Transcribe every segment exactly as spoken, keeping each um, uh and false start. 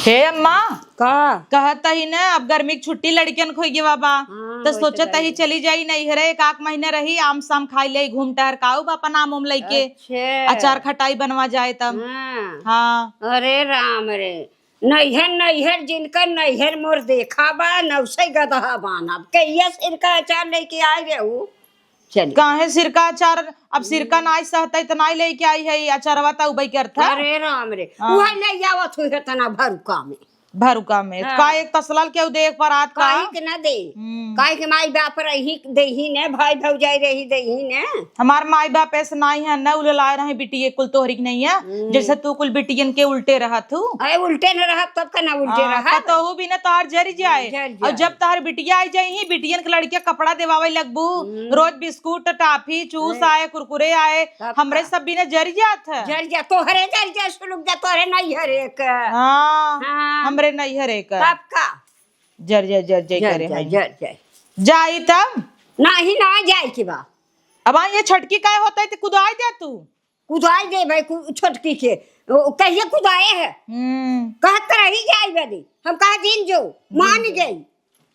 हे अम्मा, का? कहत ही न, अब गर्मी की छुट्टी लड़कियन क होइ गवा बा, हाँ, त होइ सोचत गवा ही बा। चली जाई नैहरे, एक आध महीना रही, आम साम खाई ले, घूम टहर काऊ बा अपन आम उम लइके। अच्छा। अचार खटाई बनवा जाए तब। हाँ। हाँ। अरे राम रे, नैहर, नैहर, जिनका नैहर मोर देखा बा, नौसे गदहा बानब। कहिया सिरका अचार लेके आए रहू? चली। काहे सिरका अचार? अब सिरका हम्म। नाई सहतै त नाई लेके आई है, अचारवा त उबई करत है। अरे राम रे, हाँ। उहे ले आवत हुई है तना भरुका में। भरुका में। हाँ। का एक तसला ल केहू देख परात का? काहे के ना दे? हम्म। काहे के माई बाप रही देही ने, भाई भौजाई रही देही ने। हमार माई बाप ऐसे नाई है, न उललाए रहे बिटिये कुल तोहरी के नहीं है, हम्म। जैसे तू कुल बिटियन के उल्टे रहत हूँ। अरे उल्टे न रहत तब का ना उल्टे हाँ, रहत? कतहु भी न तोहार जरी जाए। जर और जाए। जब तोहार बिटिया आई जाई ही, बिटियन के लड़किया कपड़ा देवावे लगबू, हम्म। रोज बिस्कुट, टाफी, चूस अरे। आए, कुरकुरे आए, तब हमरे का? सब बिना जरी जात है। जर जा, तोहरे जर जा, सुलुक जा, तोहरे नैहरे के। हाँ, हाँ। हमरे नैहरे के। तब का? जर जा, जर जा जर करे जा, हई। जर जा। जाई तब? नाही, ना जाए के बा। अब आ ये छोटकी काय होता है, त कुदाई दे तू। कुदाई देबै कु-, छोटकी के। ओ, कहिए कुदाए है। हम्म। कहत रही जाई बदे। हम कहा दिन जो, मान दिन जो। गई।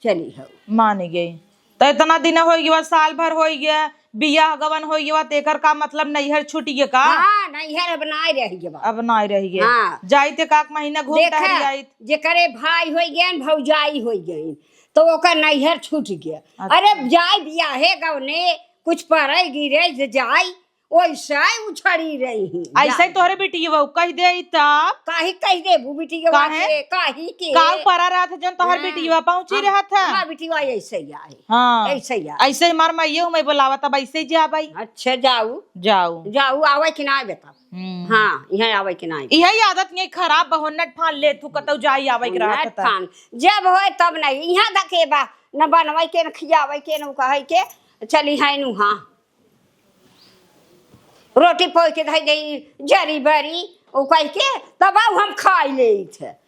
चली हो। मान गई। त इतना दिन होइ गया, साल भर होइ गया, बियाह गवन होइ गया, त एकर का मतलब नैहर छूट गया का? हाँ, नैहर अब नाई रह गया। अब नाई रह गया। हाँ। जाई त एक आध महीना घूम देखा, टहर जाई। जेकरे भाई होइ गए, भौजाई होइ गए, तो ओकर नैहर छूट गया। अच्छा। अरे जाई बियाहे गवने, कुछ पड़े गिरे जे जाई, ओइसे उछड़ी रही ही। ऐसे ही तोहरे बिटिया कह दे तब? काहे कह देबू बिटिया काहे? के? काहे के? काऊ परा रहत है जौन तोहर हाँ, बिटिया पहुँची हाँ, रहत है? हमार बिटिया ऐसे ही आए। हाँ। ऐसे ही आए। ऐसे ही हमार माइये हूँ, मैं बोलावा तब ऐसे ही जाबै। अच्छा, जाऊ। जाऊ। जाऊ, आवे कि ना आवे तब? हम्म। हाँ, यहाँ आवे कि ना आवे? इहे आदत नहीं खराब बा, होन्नट फान ले तू कतौ जाई आवे के होन्नट रहत है। फान। जब होए तब नहीं, यहाँ तक के बा, न बनवाई के, न खियावे के, न कहे के, चली है नु, हाँ। रोटी पोइ के धइ देई, जरी बरी, ओ कहि के, तब आउ हम खाइ लेइत है।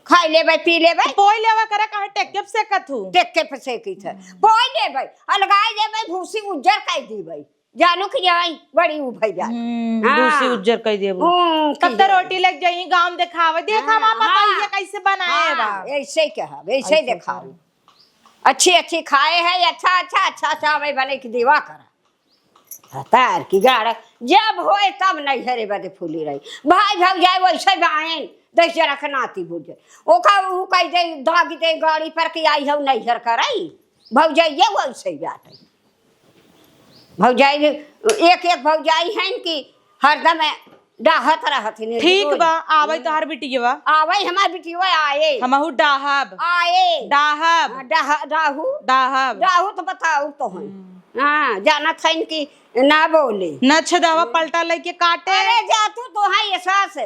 खाइ लेबै, पी लेबै। पोइ लेवा करे, काहे टेक्के पे सेकत हूँ? टेक्के पे सेकित है। पोइ लेबै, अलगाइ देबै, भूसी उज्जर कइ देबै। जानू कि जाई, बड़ी उ भइ जाई। हम्म, हाँ। भूसी उज्जर कइ देबू। हम्म, तब कि तो जाई। रोटी लग जाई, गाँव देखावे। देखा हाँ, मामा, हाँ। कहिए कैसे बनाए हाँ, बा। ऐसे कहब, ऐसे ऐसे देखाऊ। कहब। अच्छी, अच्छी खाए है, अच्छा, अच्छा, अच्छा, अच्छा, हमें बने की देवा करा। भतार की गाड़, जब होए तब नैहरे बदे फूली रही। भाई भौजाई वैसे बाएन, दस जरा के नाती बुझे। ओका ऊ कह दे, दाग दे गाड़ी पर कि आई हऊ नैहर करई। भौजाइये वैसे बाटे। भौजाई, एक, एक भौजाई हैं कि हरदम डाहत रहत ही, ठीक रोज। बा, आवे तोहार बिटिया। आवे हमार बिटिया, आए। हमहू डाहब। आए। डाहब। हाँ, डाह-, डाहू। डाहब। डाहू तो बताऊ तो हैं। हम्म। हाँ, जानत हैं कि ना बोले। न छेदावा हम्म। पलटा लेके काटे। अरे जा तू, तोहाई एहसास,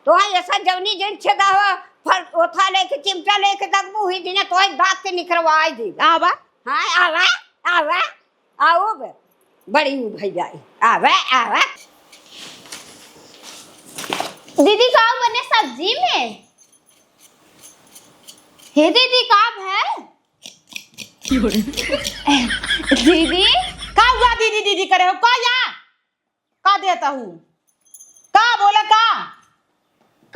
तोहाई एहसास जौनी जिन छेदावा फल, ओथा लेके, चिमटा लेके दगबू ही दिने तोहाई दाँत के निकरवाई देबे। आवा। हाँ, आवा, आवा। आउब, बड़ी उ भैया, आवे, आवे। दीदी, का बने सब्जी में? हे दीदी, का भय? दीदी, का हुआ दीदी, दीदी करे हो? का या? का देता हूँ? का बोला का?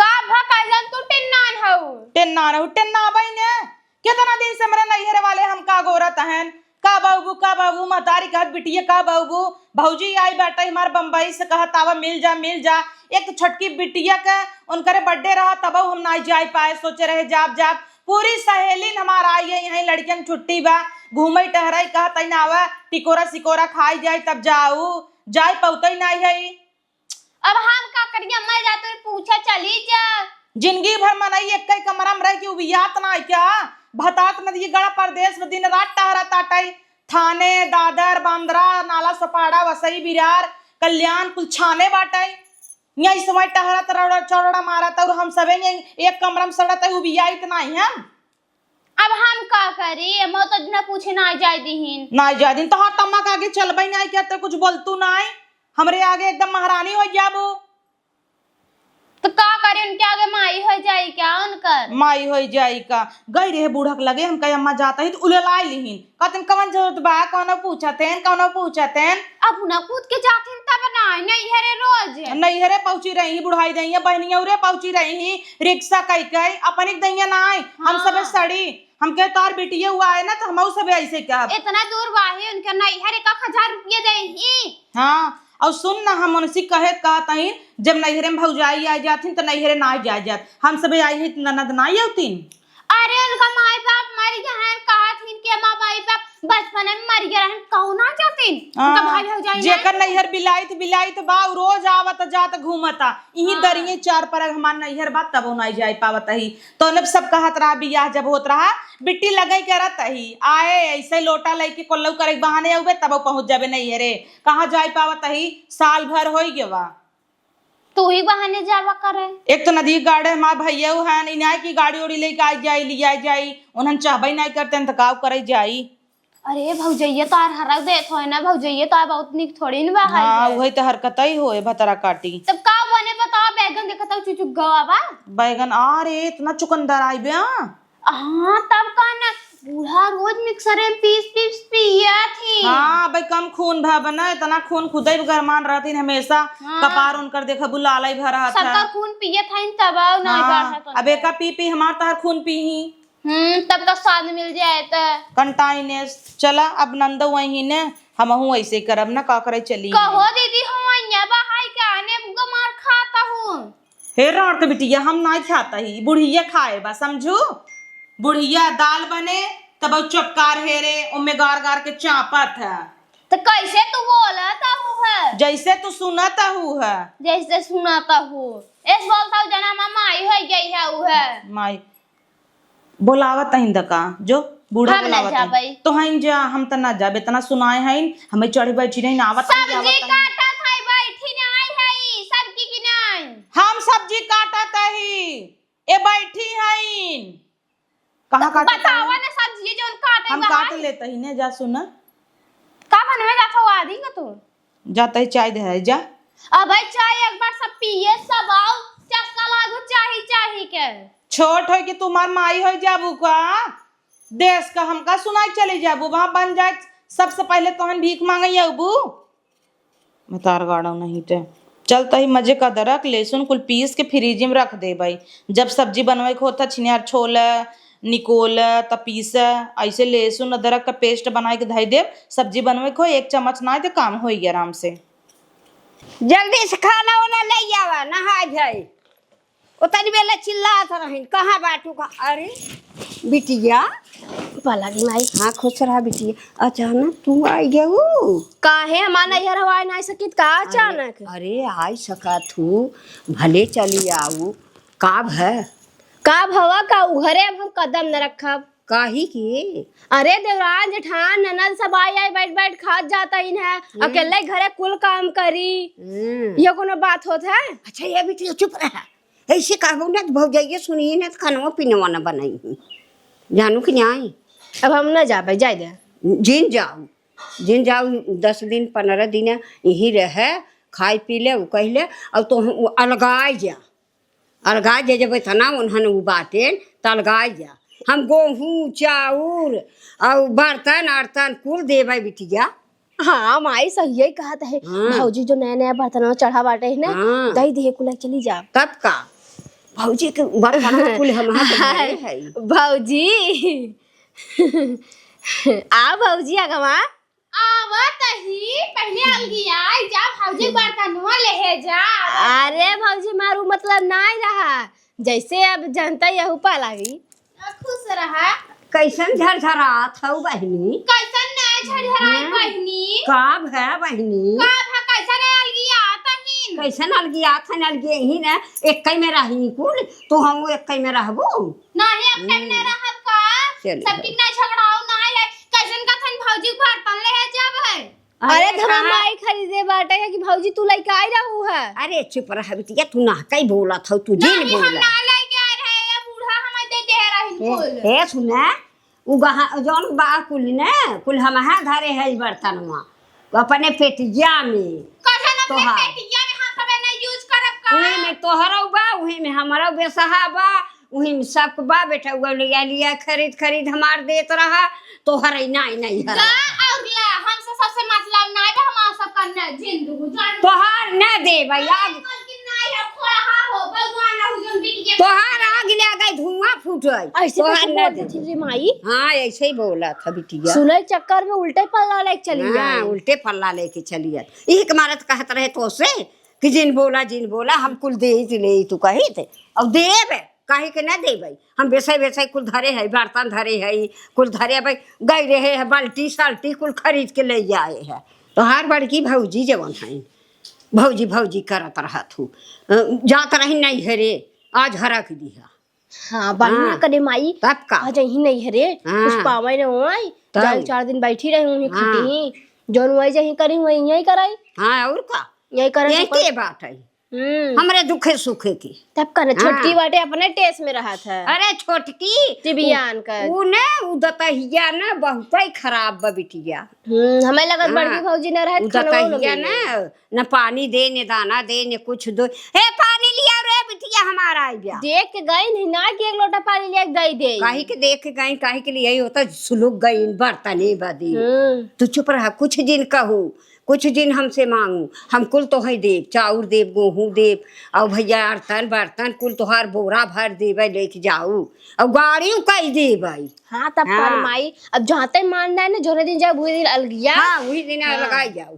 का भा काजन तू टेन्नान हऊ? टेन्नान हऊ, टेन्ना बहिने। केतना दिन से हमरे नैहर वाले हमका अगोरत हन, "कब अउबू, कब अउबू?" महतारी कहत, "बिटिया कब अउबू?" भौजी आई बाटे हमार बम्बई से, कहत, "आवा मिल जा, मिल जा।" एक छोटकी बिटिया के उनकरे birthday रहा, तबहू हम नाई जाए पाए, सोचे रहे जाब, जाब। पूरी सहेलीन हमार आई है, यहीं लड़कियन छुट्टी बा, घूमई टहरई, कहत, "आई ना आवा, टिकोरा सिकोरा खाई जाए, तब जाऊ।" जाए पउतई नाई है। अब हम का करिया, मैं जा तोरे पूछा चली जा। जिंदगी भर मनई एक्कै कमरा में रह के उबियात ना है क्या? भतात नदी गड़ा परदेस में दिन रात टहरत आटई। थाने, दादर, बांद्रा, नाला सोपाड़ा, वसई, बिरार, कल्याण कुल छाने बाटई। यही समय टहरत रौड़ा चौड़ा मारत और हम सबे यही एक कमरा में सड़त है, उबियाइत नाई हम। अब हम का करी? हम तो न पूछे ना जाए दीहिन। ना जाए दीहिन, तोहार तम्मा के आगे चलबे नाई क्या, तो कुछ बोलतू नाई। हमरे आगे एकदम महारानी हो जाबू। तो का करी, उनके आगे माई हो जाई क्या उनकर? माई होई जाई का, गई रहे बूढ़ा के लगे, हम कहे, "अम्मा जात ही," तो उललाई लिहिन। कहतन, "कवन जरूरत बा, कौनो पूछत हैं, कौनो पूछत हैं।" अब उन्हें कूद के जात हैं, तब ना, नैहरे रोज। नैहरे पहुँची रही ही, बुढ़ाई दइया, बहनिया उरे पहुँची रही ही, रिक्शा कई कई, अपने के दइया ना आए, हम हाँ। सबे सड़ी। हम कहे, "तोर बिटिया हुआ है ना, तो हमहू सबे ऐसे कहब।" इतना दूर बाही, उनके नैहर एक आध हजार रुपया दे ही। हाँ, और सुन ना, हम उनसे कहे, कहत हई, जब नैहरे में भौजाई आ जाथिन, तो नैहरे ना आ जाए जात। हम सबे आई है, ननद ना आवतीन। अरे, उनका माई बाप मर गए हैं, कहत हिन कि माँ बाई बाप बचपने में मर गए हैं, कहूँ ना जातीन। उनका हाँ, भाई भौजाई ना जेकर आए। नैहर बिलाइत, बिलाइत बा, उ रोज आवत जात घूमता। इही हाँ। दरिये चार परग हमार नैहर बा, तबो ना जाए पावत ही। तो उन्हें सब कहत रहा, बियाह जब होत रहा, बिट्टी लगे के रहत ही, आए ऐसे लोटा लेके कोल्लऊ करे के बहाने आउबे, तबो पहुँच जाबे नैहरे। कहाँ जाए पावत ही, साल भर होई गवा। तू ही बहाने जावा करे। एक तो नदी गाड़े हमार भैया हन, इन्हें की गाड़ी उड़ी लेके आई जाई, लिया जाई, उन्हन चाहबे नहीं करते हैं तो काव करे जाई। अरे भौजैया तो आर हरक देत होए ना, भौजैया तो आर बहुत निक थोड़ी न बा है हाँ, है। उहे तो हरकत ही होए भतरा काटी। तब का बने बताओ, बैगन देखत हो चुचुक गवा बा। बैगन, अरे इतना चुकंदर आई बे, हाँ। हाँ, तब का ना, बूढ़ा रोज मिक्सर में पीस पीस पिया थी। हाँ, भाई कम खून भा बना, इतना खून खुदे भी गरमान रहती हमेशा। हाँ। कपार उनकर देखा बुलाला ही भरा था। सबका खून पिए था इन तब आओ नहीं हाँ, बढ़ा तो अब एका पी पी हमार तहर खून पी ही। हम्म, तब का स्वाद मिल जाए त। कंटाइनेस, चला अब नंदो वही ने, हमहू ऐसे करब ना, का करे चली। कहो दीदी, हम यहाँ बहाई के आने बुआ मार खाता हूँ। हे राड़ के बिटिया, हम नाई खाता ही, बुढ़िया खाए बा, समझू? बुढ़िया दाल बने, तब चटकार हेरे, ओमे गार गार के चापत है। तो कैसे तू बोलत हू है? जैसे तू सुनत हू है। जैसे सुनत हू। ऐस बोलता हूँ, जना मामा आई होई गई है ऊ है। माई, बोलावत हईन दका, जो बूढ़ा हम ना बोलावत हईन। जाबई। तो हईन जा, हम त ना जाबे, इतना सुनाए हईन, हमें चढ़ी बैठी नहीं ना आवत हईन, सब्जी आवत हईन। काटत हई, बैठी नहीं हई, सबकी की नहीं। हम सब्जी काटत हई, ए बैठी हईन। कहाँ त काटत बतावा हईन? ना सब्जी जौन काटे हम बा काट हई। लेत हई ने, जा सुन। का बनवे जात हो आदि का तू? जा तही चाय दे है, जा। अबे चाय एक बार सब पिए, सब आओ, चस्का लागू चाही, चाही के। छोट होई कि तुम्हार माई होई जाबू का? देश का हमका सुनाई चली जाबू, वहाँ बन जाए, सबसे पहले तोहन भीख मांगे अबू। मतार गाड़ो नहीं ते। चल तही मजे का अदरक, लहसुन कुल पीस के फ्रिज में रख दे भाई। जब सब्जी बनवे के होता, छिनियार छोल, निकोल, त पीस, ऐसे लहसुन अदरक का पेस्ट बनाए के धई देब। सब्जी बनवे को एक चम्मच ना दे, काम होई आराम से। जल्दी से खाना उना ले आवा, नहा जाए। उतनी बेला चिल्लात रहिन, "कहाँ बाटू का?" अरे बिटिया, पलक माई। हाँ, खुश रहा बिटिया। अचानक तू आई गऊ? काहे हमार नैहर हवाई ना सकित का अचानक? अरे, अरे, आई सकत हूँ, भले चली आऊ। का भ-? का भवा का उघरे अब हम कदम न रखब। काहे के? अरे देवरान जेठान ननद सब आई आई बैठ बैठ खात जात हईन है, हम्म। अकेले घरे कुल काम करी, हम्म। ये कोनो बात होत है? अच्छा ये बिटिया चुप रहा, ऐसे कहबो ना तो भौजाइये सुनी ना तो खानवा पीनवा ना बनाई, जानू कि नहीं? अब हम ना जाबे, जाए दे। जिन जाऊ, जिन जाऊ, दस दिन पन्द्रह दिन यहीं रहे, खाए पी ले, उ कह ले, अब तो हम अलगाए जा। अलगा जे जब इतना उन्हन उ बाटेन, त अलगाई जा। हम गोहूँ, चाउर, अउ बर्तन, अर्तन कुल देबै बिटिया। हाँ, माई सहिए कहत है। हाँ। भौजी जो नया, नया बर्तनवा चढ़ा बाटे है ना, हाँ। दई दिहे कुल चली जा। तब का? भौजी के बर्तनवा कुल हम हाथ धरे है। भौजी। आ भौजी अगवा। आवत ही, पहिले अलगियाई जा, भौजी बर्तनवा लेहे जा। अरे भौजी, मारू मतलब नाई रहा, जैसे अब जनता यहू पा लागी। खुश रहा। कैसन झरझरात हऊ बहिनी? कैसन नहीं झरझराई हम्म। बहिनी? का भे बहिनी? का भे, कैसन अलगियात हईन? कैसन अलगियात हईन, अलगिया ही ना, एक्कै में रही कुल, तो हम एक्कै में रहबू? नहीं, अब तक हम्म। नहीं रहब का? चलिए। सबकी ना झगड़ाओ ना है, कैसन का थन भौजी के बर्तन लेहे जब है? अरे अरे, धमा कहाँ? माई खरीदे बाटे है कि भौजी तू लइका आई रहू है। अरे चुप रह बिटिया, तू ना कई बोलत हऊ, तू जिन नहीं, हम बोला। ना लइके आए रहे, ये बूढ़ा हमें दे दे रही ए, बोल। ए सुना, उ गहा-, जौन बा कुल ने, कुल हमहा धरे है ई बर्तनवा, अपने पेटिया में। कहे ना अपने तोहार। पेटिया में हम सबे नहीं use करब का? उहे में तोहरौ बा, उहे में हमरौ बेसहा बा, उही में सबके बा बेटा, वो लिया लिया खरीद खरीद हमार देत रहा, तोहर ही नाई नाई हर। जा और ला, हमसे सबसे मतलब नाई बा, हमार सब करना जिंदगी जान। तोहार ना देबै, आग। कल की नाई है, खोड़ा हो, भगवान ना हो, जोन बिटिया। तोहार आग ले गई, धुआं फूटै। ऐसे तोहार कैसे ना बोल देबै। देती रे माई? हाँ, ऐसे ही बोला था बिटिया। सुनै चक्कर में उल्टे पल्ला लेके चली हाँ, जाए। उल्टे पल्ला लेके चली जाए। इही के मारे तो कहत रहे तो से कि जिन बोला, जिन बोला, हम कुल देइत लेइत कहित, अब देब, काहे के ना देबै? हम बेसे बेसे कुल धरे है, बर्तन धरे है, कुल धरे, अब गई रहे है, बाल्टी साल्टी कुल खरीद के ले आए है। तोहार बड़की भौजी जवन है, भौजी भौजी करत रहत हूँ, अ, जात रही नैहरे, आज हरक दिहा। हाँ, बढ़िया हाँ। करे माई। तब का? आ जइही नैहरे, हाँ। कुछ पावे न होई, तब। जाल चार दिन बैठी रही हुई हाँ। खटी, जौन वही जही करी हुई यही कराई। हाँ, और का? यही करे यही तो के बात है। हम्म। हमरे दुखे सुखे की। तब का ना, हाँ। छोटकी बाटे अपने टेस में रहत है। अरे छोटकी, टिबियान उ, का। उ ने, उ दतहिया ने बहुतै खराब बा बिटिया। हम्म, हमें लगत हाँ। बड़की भौजी न रहत, उ खानवा न दतहिया मिले। ने, न पानी दे, न दाना दे, न कुछ दो। हे पानी लिया रे बिटिया, हमारा आई गया। देख के गई नहीं ना कि एक लोटा पानी लिया के दे दे। काहे के देख के गई, काहे के लिए होता सुलुक गई बर्तने बदी। हम्म। तू चुप रहा, कुछ दिन कहू, कुछ दिन हमसे मांगू, हम कुल तोहई देब, चाउर देब, गोहूँ देब, और भैया अरतन बर्तन कुल तोहार बोरा भर देबै, लेके जाऊ, और गाड़ी कई देबै। हाँ, तब हाँ। पर माई, अब जहाँ तक मान जाए ना, जोने दिन जाए, वही दिन अलगिया। हाँ, वही दिन हाँ। लगाई जाऊ।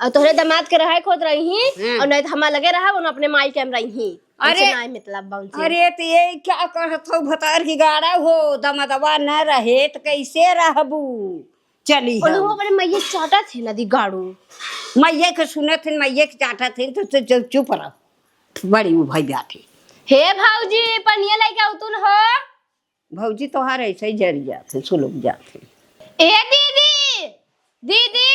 और तोहरे दामाद के रहे खोत रही, हाँ। और नहीं तो हमार लगे रहा, उन्हें अपने माई के हम रही। अरे, ऐसे नाई मतलब बा उनसे। अरे, तो ये क्या कहत हो, भतार की गाड़ा हो, दमदवा न रहे, तो कैसे रहबू? चली उन्हों हम। अपने मैये चाटत है नदी गाड़ू। मैये के सुनत है, मैये के चाटत है, तो, तो, तो चुप रह। बड़ी उ भाई बैठी। हे भौजी, पनिया लेके आऊ तुन हो। भौजी तोहार ऐसे ही जर जात है, सुलुक जात है। ए दीदी, दीदी।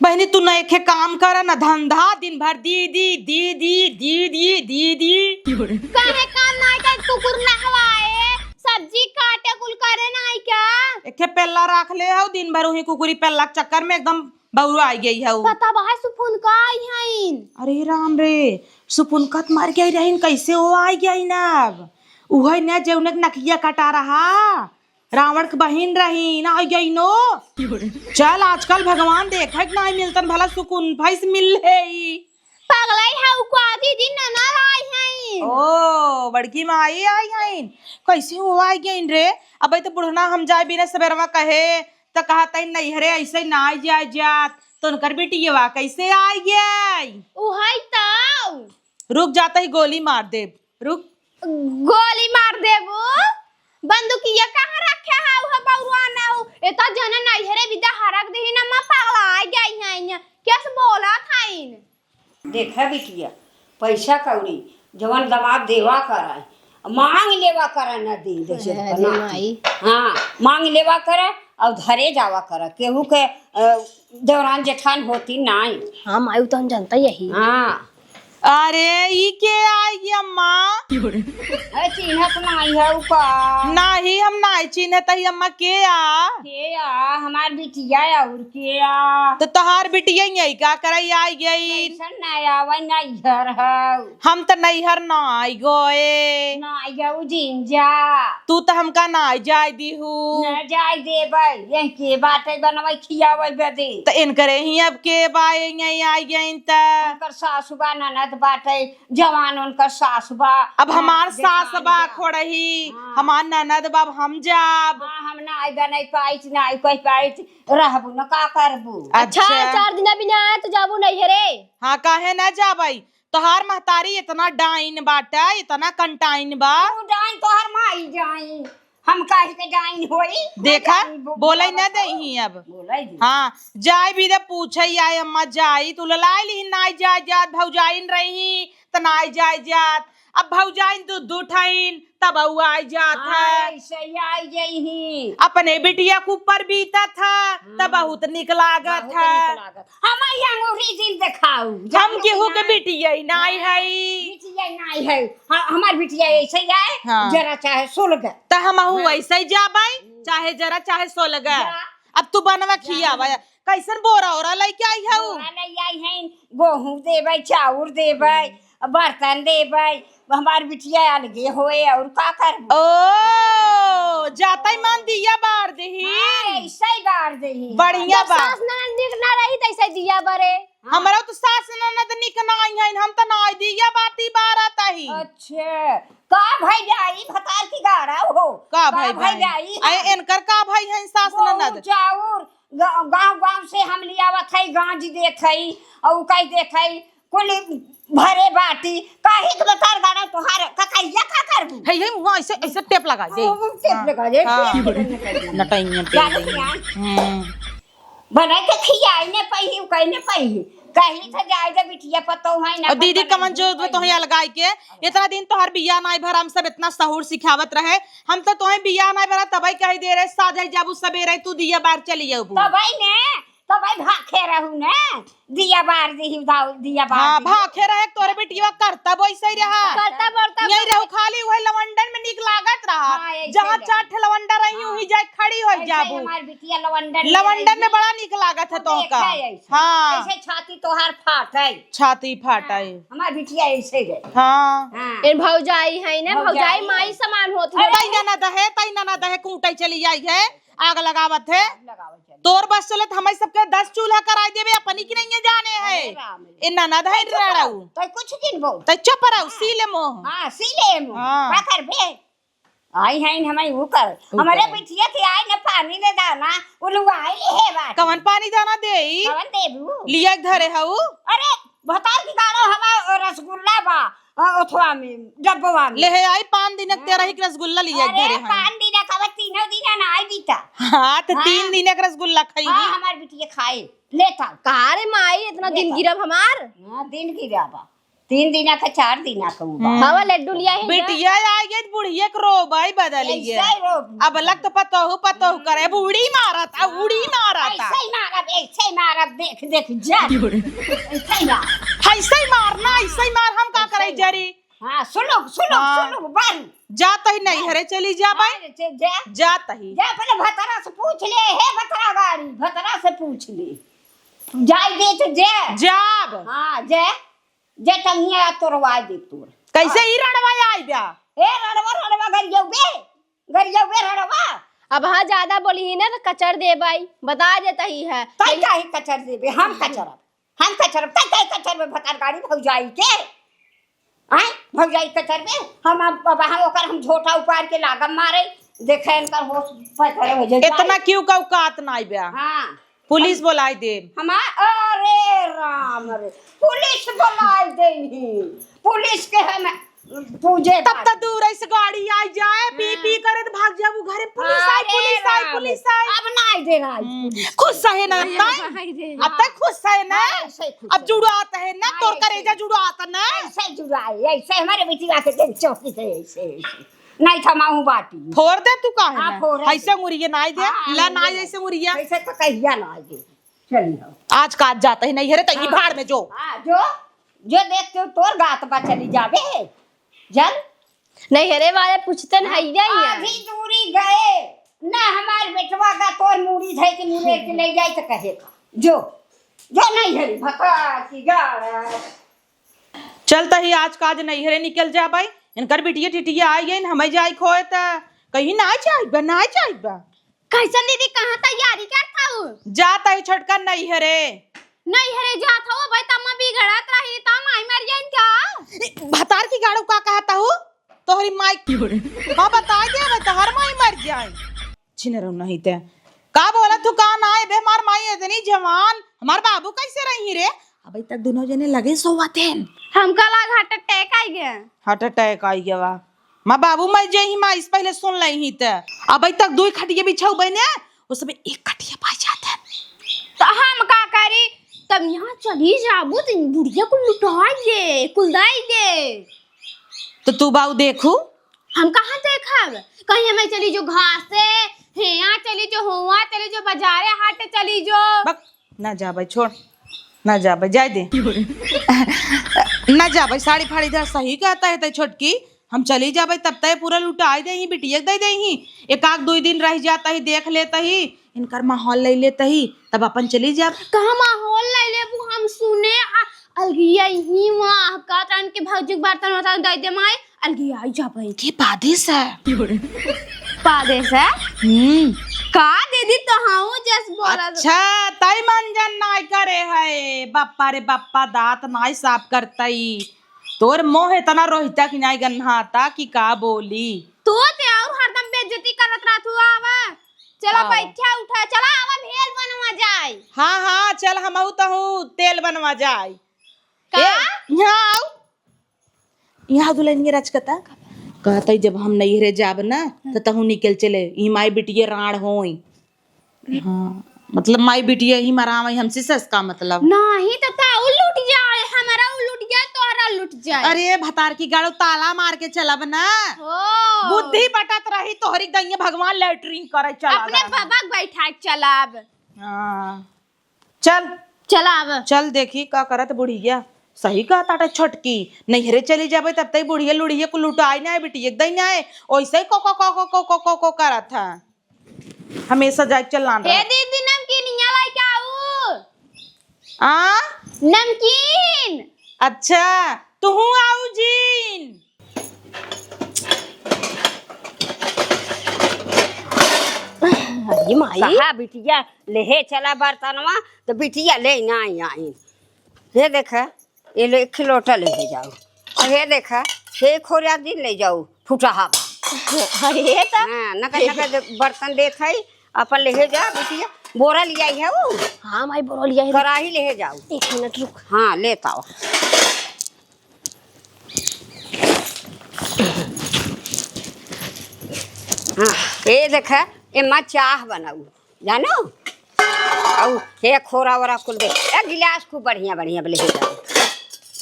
बहिनी, तू न एखे काम करा, न धंधा, दिन भर दीदी, दीदी, दीदी, दीदी। काहे काम नाई करे, कुकुर नहवाए, सब्जी काटे, कुल करे नाई क्या? एखे पेल्ला राख ले हऊ, दिन भर उही कुकुरी पेल्ला के चक्कर में एकदम बौरा आई गई हऊ। पता बा है सुपुन का आई हईन? अरे राम रे, सुपुन का त मर गई रहीन, कैसे वो आई गई ना अब? उहे न जौने के नकिया कटा रहा। रावण के बहिन रही ना, आई गई नो। चल, आजकल भगवान देखे के नाई मिलतन, भला सुकुन भैंस मिल ले। पगलाई है, उ को आधी दिन ननद आई हैं। ओ, बड़की माई आई हैं। कैसे हो आई गईन रे? अबे तो बुढ़ना हम जाए बिना सबेरवा कहे, त कहत है नैहरे ऐसे ना आई जाए जात। तो उनकर बिटियवा कैसे आई गई? उहई तो। रुक, जाता ही गोली मार देब। रुक। गोली मार देबू? बंदूकिया कहाँ रखे है? उहे बउआ ना हो। एता जने नैहरे बिदा हरक देही ना, माँ पगला आ गई है यहाँ। कैसे बोला था इन? देखा बिटिया, पैसा कौड़ी जवन दमाद देवा कराए, मांग लेवा करा ना दे, दे से अरे बना। माई। हाँ, मांग लेवा करा और धरे जावा करा। केहू के, अ, देवरान जेठान होती नाई। हाँ माई, उ तो हम जानता ही यही। हाँ। अरे, ई के आई गई अम्मा? अरे, चिन्हत नाई है उ का? नाही, हम नाई चिन्हत ही अम्मा, के आ? के आ? हमार बिटिया और के आ? तो तोहार बिटिया ही आई, का करे आई गई? कैसन ना आवे, नैहर है। हम तो नैहर ना आई गए। ना आई गए, जिंजा। तू तो हमका ना आई जाए दीहू। ना जाए देबे, यही के बाटे बनवे खियावे बदे। तो इनकरे ही अब के बा, यही आई गई त। उनकर सासु बा, ननद बाटे, जवान उनकर सास बा। अब हाँ, हमार सास जेठान बा बा। खोड़ही, हाँ। हमार ननद बा, अब हम जाब। हाँ, हम ना आई बने पाइच, ना आई कोई पाइच, रहबू न का करबू? अच्छा, अच्छा। चार दिन अभी ना आए तो जाबू नैहरे। हाँ, काहे ना जाबई? तोहार महतारी इतना डाइन बाटे, इतना कंटाइन बा। तू डाइन, तोहार माई डाइन। हम काहे के डाइन होई? देखा, ना जाई, बो-, बोलई ना बोलत हो। देही अब। बोलई दे। हाँ, जाई भी दे पूछे, आए अम्मा जाई, तू ललाई लिही, नाई जाए जात, भौजाइन रही, त नाई जाए जात। अब भौजाइन दू, दू ठइन, तब ऊ आई जात हाँ, है। ऐसे ही आई जाई ही। अपने बिटिया के ऊपर बीतत है, त हाँ। बहुत निक लागत बहुत है। निक लागत। हमारी अंगूरी जिन देखाऊ। हम केहू के बिटिया ही नाई हाँ, है। बिटिया नाई है। हाँ, हमार बिटिया ऐसे ही आए, हाँ। जरा चाहे सुलग। त हमहू हाँ। वैसे ही जाबै, हम्म। चाहे जरा चाहे सोलगा। जा। अब तू बनवा जा। खियावा। कैसन बोरा ओरा लइके आई हऊ? बोरा लइ आई हैं, गोहूँ देबै, चाउर देबै, हम्म। बर्तन देबै, हमार बिटिया अलगे होए, और का करबू? ओ, जातै मान दिया बार देही। हाँ, ऐसे ही बार देही। बढ़िया जब बा। सास ननद निक ना रही, तैसे दिया बरे। हाँ। हमरा तो सास ननद निक ना आई है, हम तो ना आई दिया बाती बारत ही। अच्छा, का भई जाई भतार की गाड़ा हो? का का भई भई जाई? जाई अरे हम? इनकर का भई है सास गहूं ननद? चाउर, ग-, गाँव, गाँव से हम लियावत है, गांज देत है, और कई देत है, कुल भरे बाटी, काहे के भतार गाड़ा तोहार, का कहिया का करबू? है, है, मुँह ऐसे, ऐसे टेप लगा दे। ओ, टेप हाँ। लगा दे, हाँ। टेप लगा दे। नटैया पे जाने दे। के यार। हम्म। बनाई के खियाई ने पइही, उ कहीं ने पइही। कहीं से जाए दे बिटिया पतोह है ना, और दीदी, अपन कमन जरूरत बा तोहे अलगाई के? इतना दिन तोहर बियाह नाई भर, हम सब इतना सहूर सिखावत रहे। हम तो तोहे बियाह नाई भरा, तबई कही दे रहे, साझे जाबू सबेरे, तू दिया बार चली जाबू। तबई ने, तबई भाखे रहू ने, दिया बार दिही उधाऊ, दिया बार हाँ, दिही। भाखे रहे तोरे बिटिया करता वैसे ही रहा। करता बोलता यही बोलता। रहू, खाली वही लवंडन में निक लागत रहा। हाँ, ऐसे जहाँ रहे। चार ठे लवंडा रही, हाँ। वहीं जाए खड़ी हो ऐसे ही जाबू। हमार बिटिया लवंडन में लवंडन में रही। बड़ा निक लागत है हम तोहका। देखा है ऐसे। हाँ। ऐसे छाती तोहार फाट है। छाती फाट हाँ, है। हमार बिटिया ऐसे रहे। हाँ। हाँ। ए भौजाई है ना, भौजाई भौजाई है। माई समान होत है। तई ननद है, तई ननद है, कूटै चली आई है, आग लगावत है। आग लगावत चली। तोर बस चलत, हमारे सबके दस चूल्हा कराई देबे, अपनी की नहीं जाने है। अरे राम रे। ए ननद है तई चुप रड़ऊ। रहो, तई कुछ दिन बोल। तई चुप रहो, हाँ। सी ले मोह। हाँ, सी ले मोह। हाँ। का करबे? आई है हमारी ऊ कर। ऊ हमारे कर। बिटिया के आई न पानी न दाना, उलुआई ले है बात। कवन पानी दाना देई? कवन देबू? लिया के धरे हऊ? अरे, भतार की गाड़ो हवा रसगुल्ला बा, अ, ओथवा में, डब्बवा में। ले है आई पान दिनक हाँ। तेरा ही रसगुल्ला लिया के अरे, धरे हई। पान दिनक हवा तीनों दिन ना आई बीता। हाँ, तो हाँ। तीन दिनक रसगुल्ला खाई। हाँ, हमार बिटिया खाए। लेता। का रे माई, इतना दिन लेता। गिरब हमार? हाँ, दिन गिरब। तीन दिना का, चार दिना का उ बा। हम्म। हवा लड्डू लिया है ना? बिटिया आ गई, बुढ़िया के रोबाई बदली है। ऐसे ही रोब-, अब लग तो पतोहू, पतोहू करे, अब उड़ी मारत, आ, उड़ी मारत आ। ऐसे ही मारब, ऐसे ही मारब, देख, देख, जा। ऐसे ही मार। ऐसे ही मार ना, ऐसे ही मार, हम का ऐसे करे ही मार। जरी? हाँ, सुनो, सुनो, हाँ। सुनो, बारी। जा तही नैहरे चली जा भाई। हाँ, जा, जा। जा तही। जा, पहले भतरा से पूछ ले, हे भतरा गाड़ी, भतरा से पूछ ले। जाई दे तो जा। जाब। हाँ, जा। जे टंगिया तोड़वा दे तोर। कैसे ई रड़वा आई बा? ए रड़वा, रड़वा गरियौबे, गरियौबे रड़वा। अब हाँ ज्यादा बोली ही ना तो कचर देबाई, बता देता ही है। तई काहे कचर देबे? हम कचरब, हम कचरब, तई काहे कचरबे भतार गाड़ी भौजाई के? आय, भौजाई कचरबे, हम अब, अब हम ओकर हम झोटा उपार के लागब मारे, देखे इनकर होश पकड़े हो जाए। इतना क्यों का औकात नाई बा? हाँ। पुलिस हम बोलाई देब। हमार, अरे राम रे, पुलिस बोलाई देही। पुलिस के हम पूजे तब बात। तो दूर से गाड़ी आई जाए, पी, हाँ। पी करे तो भाग जाबू घरे, पुलिस आई, अरे पुलिस आई, राम। पुलिस आई। अब ना आई दे रहा है हम्म। पुलिस। खुश है ना अब तक? आई दे। अब तक खुश है ना? हाँ, ऐसे खुश अब है। जुड़ात है ना, हाँ, तोर ऐसे। करेजा जुड़ात ना? ऐसे जुड़ाए, ऐसे हमारे बेटी आके देख चौकी से ऐसे, ऐसे। नहीं थमाऊ बाटी। फोड़ दे तू काहे हाँ, ना? फोड़ दे। ऐसे मुरिये ना आई दे, हाँ, ला ना आई मुरिये। ऐसे मुरिये। ऐसे तो कहिया ना आई दे। चली हो। आज का आज जाता ही नहीं है रे, तो ही हाँ। भाड़ में जो। हाँ, जो, जो देख के तोर गात बा चली जाबे। जल। नहीं है रे वाले पूछते न हाँ, है ही नहीं है। आधी दूरी गए, ना हमार बेटवा का तोर मूड़ी धई के मुरे के ले जाए तो कहे का। जो, जो नहीं है रे, भका की गाड़ा। चल तही आज काज नैहरे निकल जाबइ। इनकर बिटिया टिटिया आइ गइन, हमइ जाइक होए त कहीं ना जाइबा, ना जाइबा। कैसन दीदी, कहाँ तैयारी करत हऊ? जात ही छोटका नैहरे। नैहरे जात हऊ, भाई तम्मा बिगड़त रही, त माई मर जाइन का? ए, भतार की गाड़ू का कहत हऊ? तोहरी माई। हाँ, बताइ दे, भाई तोहर माई मर जाए। छिनरऊ नहीं ते। का बोलत हू, का ना आए बे, हमार माई इतनी जवान, हमार बाबू कैसे रही रे? अबे तक दोनों जने लगे सोवत हैं। हमका लाग heart attack आइ गया। Heart attack आइ गया बा। माँ बाबू मर जाई, माँ इस पहले सुन लई ही ते। अबे तक दो खटिया बिछाऊ बने, वो सब एक खटिया पा जाते हैं। तो हम का करी? तब यहाँ चली जाबू तो बुढ़िया को लुटाई दे, कुलदाई दे। तो तू बाऊ देखू, हम कहाँ देखब? कहीं हमें चली जो घासे, हेया चली जो, होवा चली जो, बाजारे हाटे चली जो। बक, ना जाबे, छोड़, ना जाबे, जाए दे। ना जाबे, साड़ी फाड़ी धर, सही कहता है तै छोटकी, हम चली जाबे तब तय पूरा लुटाई देही, बिटिया के दे देही, एक आध दुई दिन रह जाता ही, देख लेता ही, इनकर माहौल ले लेता ही, तब अपन चली जाब। कहाँ माहौल ले लेबू, हम सुने आ, अलगिया ही माँ, का तन के भौजी के बर्तन वर्तन दे दे माई, अलगिया आई जाबे। के पादे से? पादे से? हम्म। का दीदी, तो हाँ जस बोला। अच्छा, तई मंजन नाई करे है। बप्पा रे बप्पा, दांत नाई साफ करतई। तोर मोह इतना रोहिता की नाई गन्हाता कि का बोली। तू ते और हरदम बेइज्जती करत रहत हुआ आवा। चला आवा। बैठा उठा, चला आवा भेल बनवा जाए। हाँ, हाँ, चल हमहू तहू तेल बनवा जाए। का? ए, यहाँ आऊ। यहाँ दुल्हनिया रचकता। कहतई जब हम नैहरे जाब ना, त तहू निकल चले। ई माई बिटिये राड़ होई। हाँ, मतलब माई बिटिया ही मरावई हमसे सस का मतलब। नहीं तो का उ लूट जाए, हमारा उ लूट जाए, तोहरा लूट जाए। अरे भतार की गाड़ो ताला मार के चलब ना। ओ। बुद्धि बटत रही तोहरी दैया भगवान लैट्रिन करे चला अपने गरम। बाबा के बैठा के चलब। हाँ। चल। चला अब। चल देखी का करत बुढ़िया। सही कहत ताटे छोटकी, नैहरे चली जाबे तब तई बुढ़िया लुढ़िया को लुटाई ना आए बिटिया के दई ना आए। ओइसे ही को को को को को को को को करत है। हमेशा जाए के चलान हे रहा। दीदी, नमकीनिया लेके आऊ। आ? नमकीन। अच्छा, तुहू आऊ जीन। अरे माई। कहा बिटिया लेहे चला बर्तनवा, तो बिटिया ले ना आई। हे देखा, ये ले एक लोटा लेहे जाऊ। और हे देखा, हे खोरिया दिन ले जाऊ, फुटहा बा। अरे त हाँ, नका नका बर्तन देत है, अपन लेहे जा बिटिया। बोरा लियाई है वो। हाँ माई, बोरा लियाई है। कराही लेहे जाऊ। एक मिनट रुक। हाँ, लेत आओ। हाँ, ये देखा, एमा चाह बनाऊ, जानो? अउ हे खोरा ओरा कुल दे, ए गिलास खूब बढ़िया बढ़िया लेहे जाऊ।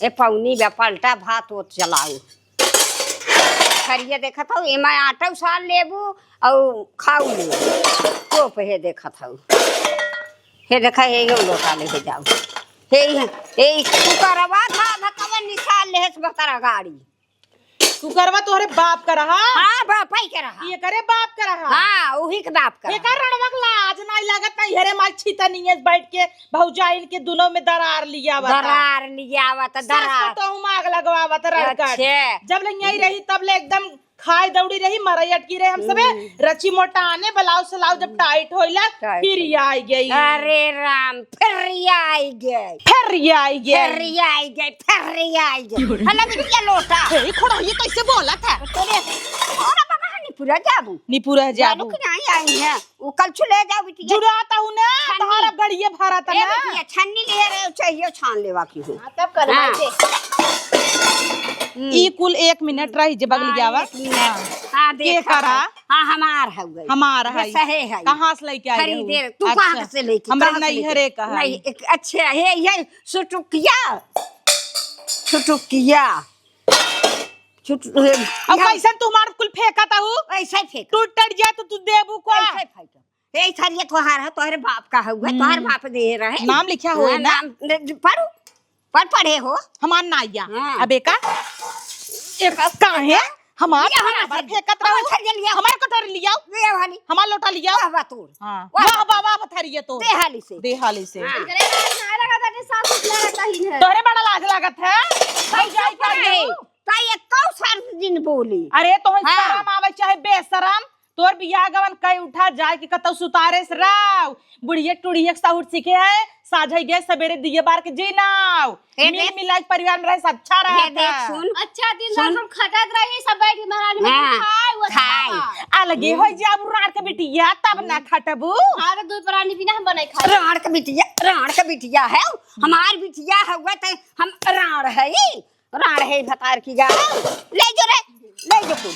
ए पौनी बे पलटा भात ओत चलाऊ। थरिया देखत हऊ, एमा आटा उसान लेबू अउ खाऊ लेबू। टोप हे देखत हऊ। हे देखा, हे यो लोटा लेहे जाऊ। हे, हे कुकरवा था, भकवन निकाल लेहे से बतरा गाड़ी। कुकरवा तोहरे बाप का रहा? हाँ, बापई के रहा। ये करे बाप का रहा? हाँ, उही के बाप का रहा। एकर रणवा के लाज नाई लागत, नैहरे माई छितनिये बैठ के भौजाइन के दुनो में दरार लियावत। दरार लियावत, सास दरार। को तो हम आग लगवावत रड़कट। अच्छे। जब ले यहीं रही तब ले एकदम खाए दौड़ी रही, मरई अटकी रहे हम सबे। हम्म। रची मोटाने ब्लाउज सलाउज जब टाइट होइला, टाइट फिर ये आई गई। अरे राम, फिर ये आई गई। फिर ये आई गई। फिर ये आई गई, फिर ये आई गई। क्यों रे? हला बिटिया लोटा। ए, खोड़ा, ये कैसे बोला था? तोरे, अरे बाबा, निपुरा जाबू। निपुरा जाबू। जाबू कि नहीं आई है? वो कलछुल ले जाओ बिटिया। जुड़ाता हूँ ना, छन्नी। तोहरा गड़िया भरा था ए ना। बिटिया, छन्नी ले रहे हो, चाहिए छान लेवा की हो। हाँ, तब कर हाँ। बाटे। हम्म। ई कुल एक मिनट रही जे बगलिया हाँ, वा। एक मिनट। हाँ। हाँ, के देखा करा? है। हाँ, हमार है गई। हमार ये है। सहे है। कहाँ से लेके आई खरीदे रहू? तू अच्छा। कहाँ से लेके, हमरे कहाँ से लेके? नैहरे का है। नहीं, एक, अच्छा, हे, ये सुटुकिया। सुटुकिया। छुट-, अब यहाँ कैसन तू हमार कुल फेंकत हऊ? ऐसे ही फेंक। टूट टट जाए तो तू देबू का? ऐसे ही फेंक। ए, थरिया तोहार है, तोहरे बाप का हउए, हम्म। तोहर बाप दे रहे। नाम लिखा होए हाँ, ना? नाम दे-, दे-, पढ़ू। पढ़, पढ़े हो। हमार नाइया। हाँ। अब एका? एक काहे? हमार ये हमार बराबर थरिया। फेंकत हमार रहू। थरिया लिया। हमार कटोरी लियाओ। ये वाली। हमार लोटा लियाओ। वाह, वाह, तोर। हाँ। वाह, वाह, वाह, वाह, वाह, थरिया तोर। देहाली से। देहाली से। हाँ। एकरे लाज ना लगा था कि सास कुछ लगा था ही है। तोहरे बड़ा लाज लागत है। भाई, भौजाई चुप कर रहे। दो। का ये कौ साल दिन बोली? अरे, तोहन हाँ। शरम आवे चाहे बेशरम, तोर बियाह गवन कई उठा जाए कि कतौ सुतारे से राव। बुढ़िया टुढ़िया के साहुर सीखे है, साझे गए सबेरे दिए बार के जीनाव। ए, मिल देख। मिला के परिवार में रहे से अच्छा ये रहत देख, है। सुन। अच्छा दिन सुन। रात हम खटत रही, सब बैठ के महारानी में हाँ, खाए, वो खाए। खाए। अलगे हो जाबू राड़ के बिटिया, तब ना खटबू। हाँ, तो दूध परानी बिना हम बनाई खाए। राड़ के बिटिया, राड़ के बिटिया है, हमार बिटिया हउए त हम राड़ है। राड़ है भतार की गाड़। ले जो रे, ले जो तू।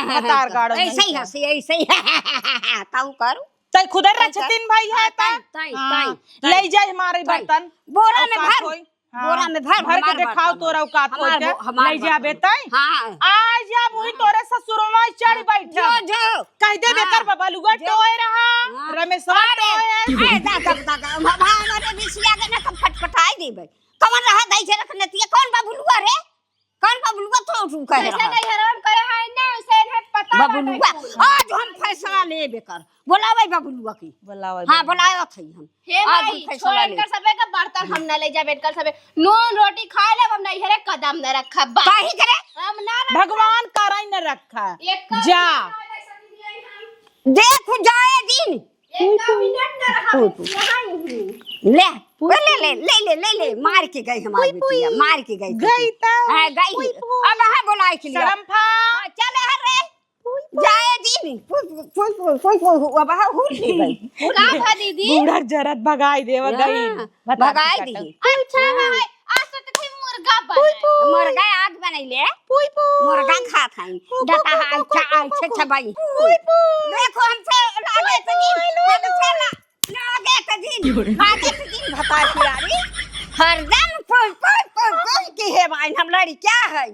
भतार गाड़ो ऐसे ही नहीं हंसी, ऐसे ही। ताऊ करू। तै खुदे ताई रचतिन भाई है ताई, ता। ताई, हाँ। ताई, ताई। ले जाए हमारे ताई। बर्तन। बोरा में औकात भर। होई। हाँ। बोरा में भर, भर के हमार देखाओ बर्तन। तोरा औकात हमार होई के। बो-, हमार ले जा बर्तन। बेटा। हाँ। आ जा वही हाँ। तोरे ससुरवा चढ़ हाँ। बैठा। जो, जो। कह दे हाँ। बेकर बबलुआ जो। टोए रहा। हाँ। रमेशवा अरे, टोए। ए, दा, दा, दा, दा, हम, हम, हमारे रिसिया के ना कब फटफटाई देबे। कवन रहा दई से रखने तिया? कौन बबलुआ रे? कौन बबलुआ तो तू कहे जैसे रहा? नहीं हराम करे है ना, वैसे इन्हें पता बबलुआ, आज हम फैसला लेबे कर। बोलावे बबलुआ की। बोलावे हाँ, बबलुआ। बोलावत है हम। हे आज माई, हम फैसला छोड़ ले। इनकर सबे का बर्तन हम ना ले जाबे, इनकर सबे नून रोटी खाए लेब, हम नैहरे कदम न रखब, बस। काहे करे? हम ना रखब। भगवान करे न रखा। एक जा। देख जाए दिन। एक मिनट ना रहा, यहाँ ही हूँ। ले, ले, ले, ले, मार के गई हमारी पुई, पुई। बिटिया, मार के गई। गई तो। हाँ, गई। पुई, पुई। अब हाँ बोलाए के लिए। शरम फा। हाँ, चल हर रे। पुई, पुई। जाए दिन। पुई, पुई, अब हाँ हुल के गई। का भा दीदी? बूढ़ा जरत भगाई देवा गई। हाँ, बता भगाई के दी। अच्छा हाँ। भाई, आज तो तुम मुर्गा बनाए। मुर्गा आग बनैले। पुई, पुई। मुर्गा खात हई। पुई, पुई, डटा पुई, है, पुई, अच्छा, पुई, अच्छा, पुई। अच्छा, भाई। पुई, पुई। देखो, हमसे लागे तो दिन, पुई, पुई, हमसे ला-, लागे तो दिन, लागे तो दिन भतार पिरारी। हरदम पुई, पुई, पुई, पुई की है भाई, हम लड़किया है।